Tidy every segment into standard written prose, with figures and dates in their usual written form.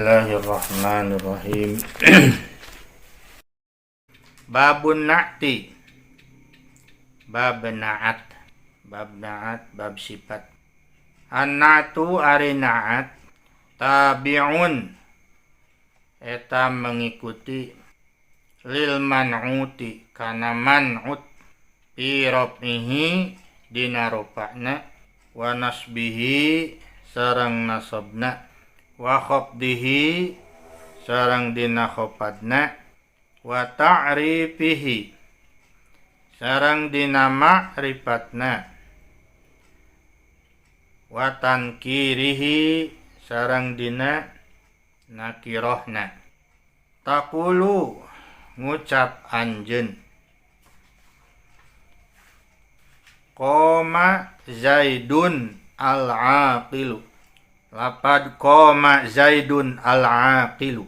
Bismillahirrahmanirrahim. Babun na'ti. Bab na'at. Bab na'at, bab sifat. An-na'tu ari na'at tabi'un eta mengikuti lil man'uti kana man'ut fi raf'ihi dina rafa'na wa nasbihi sareng nasabna wa khafdihi sareng dina khafadna wa ta'rifihi sareng dina ma'rifatna wa tankirihi sareng dina nakirohna. Taqulu ngucap anjeun qoma Zaidun al-aqilu. Lapad qoma Zaidun al-aqilu.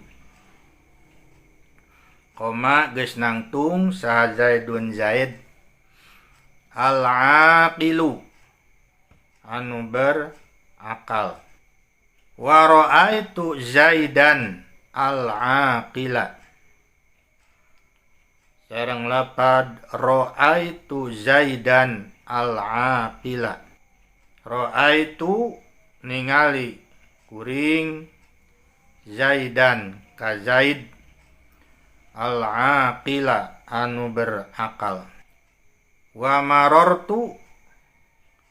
Qoma geus nangtung saha Zaidun Zaid al-aqilu anu berakal. Wa ra'aitu Zaidan al-aqila. Sareng lapad ra'aitu Zaidan al-aqila. Ra'aitu ningali kuring Zaidan ka Zaid al-aqila anu berakal. Wa marartu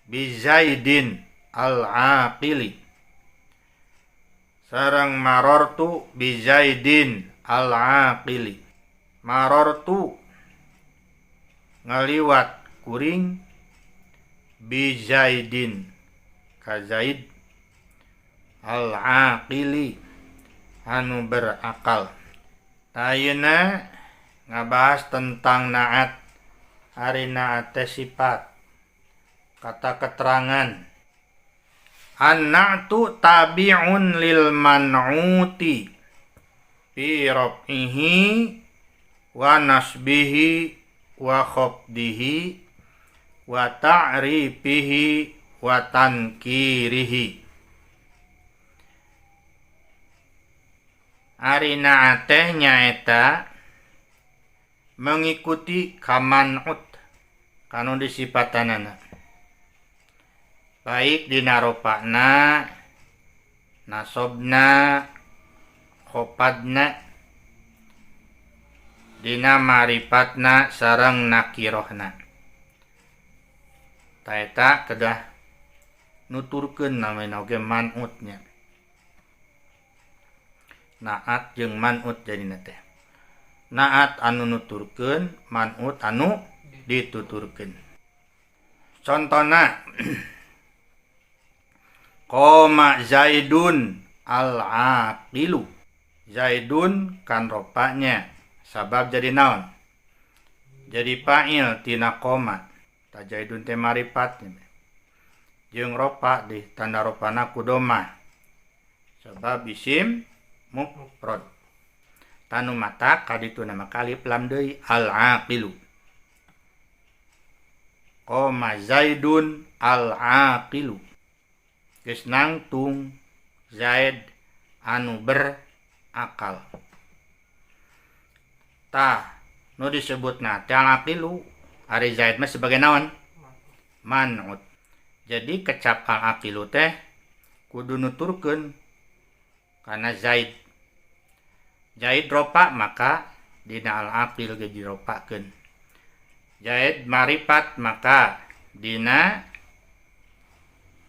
bi Zaidin al-aqili. Sareng marartu bi Zaidin al-aqili. Marartu ngaliwat kuring bi Zaidin ka Zaid al-aqili anu berakal. Ayeuna ngabahas tentang na'at. Ari na'at teh sifat, kata keterangan. An-na'tu tabi'un lil man'uti fi raf'ihi wa nasbihi wa khafdihi wa ta'rifihi wa tankirihi. Ari na'at teh nyaeta mengikuti kaman'ut kanu disipatanana, baik dina rofa'na, nasobna, khofadna, dina marifatna sareng nakirohna. Ta eta kedah nuturkeun namina oge man'utnya. Na'at jeung man'ut jadina teh. Na'at anu nuturkeun, man'ut anu dituturkeun. Contona qoma Zaidun al-aqilu. Zaidun kan rofa'nya sabab jadi naon? Jadi fa'il tina qoma. Ta Zaidun teh marifatnya. Jeung rofa di tanda rofana ku domah. Sabab isim mufrad. Tanu mata kadituna maka alif lam deui al-aqilu. Qoma Zaidun al-aqilu. Geus nangtung Zaid anu berakal. Tah nu disebutna teh al-aqilu, ari Zaid mah sebagai naon? Man'ut. Jadi kecap al-aqilu teh kudu nuturkeun kana Zaid. Zaid ropa maka dina al-aqil ge diropakeun. Zaid marifat maka dina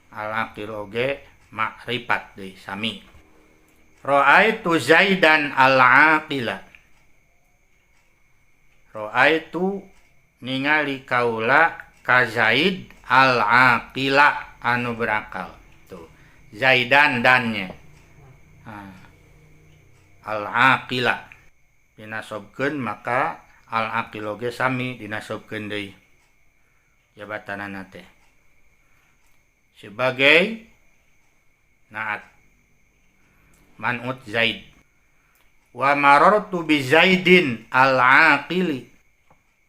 al-aqil oge makrifat deui sami. Ra'aitu Zaidan al-aqila. Ra'aitu ningali kaula ka Zaid al-aqila anu berakal. Tuh, Zaidan dannya. Al-aqila dinasobkeun maka al-aqil oge sami dinasobkeun deui jabatanana teh sebagai na'at man'ut Zaid. Wa marartu bi Zaidin al-aqili.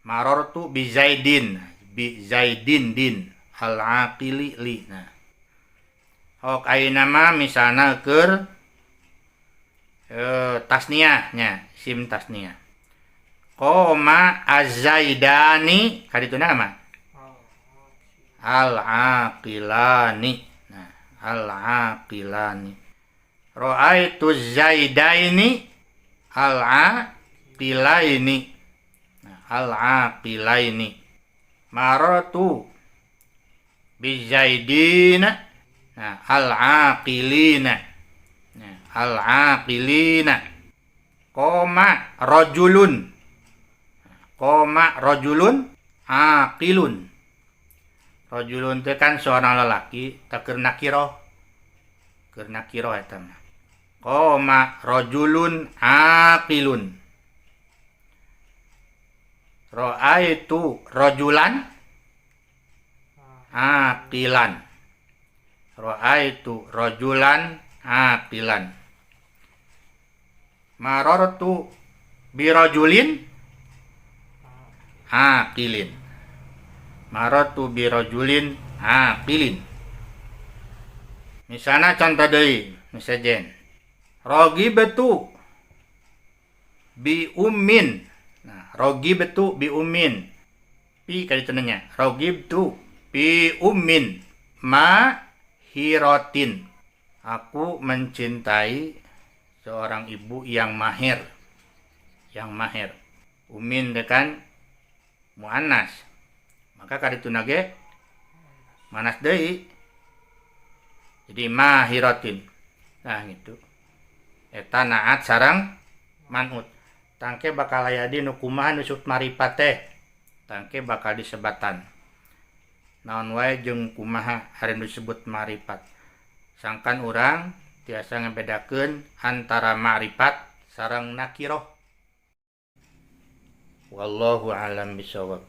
Marartu bi Zaidin, bi Zaidin din al-aqili li. Nah, hok ayeuna mah misalna keur Tasniah nya, isim tasniah. Qoma az-zaidani kadituna mah al-aqilani. Nah, al-aqilani. Ra'aitu zaidaini al-aqilaini. Nah, al-aqilaini. Marartu bizaidina. Nah, al-aqilina. Nah, al-aqilina. Qoma rajulun. Qoma rajulun aqilun. Rajulun teh kan seorang lelaki, tah keur nakiroh. Keur nakiroh eta mah. Qoma rajulun aqilun. Ra'aitu rajulan aqilan. Ra'aitu rajulan aqilan. Marartu birajulin aqilin. Marartu birajulin aqilin. Misalnya contoh deui, misalnya ragibtu bi ummin. Nah, ragibtu bi ummin. Pi kali nya. Ragibtu bi ummin ma hiratin. Aku mencintai seorang ibu yang mahir. Yang mahir. Ummin teh kan muannas. Maka kadituna ge muannas deui. Jadi mahiratin. Nah, gitu. Eta naat sareng man'ut. Tah engke bakal aya di nu kumaha nu disebut maripat teh. Tah engke bakal disebatan. Naon wae jeung kumaha ari nu disebut maripat. Sangkan urang tiasa ngabedakeun antara ma'rifat sareng nakiroh. Wallahu a'lam bishawab.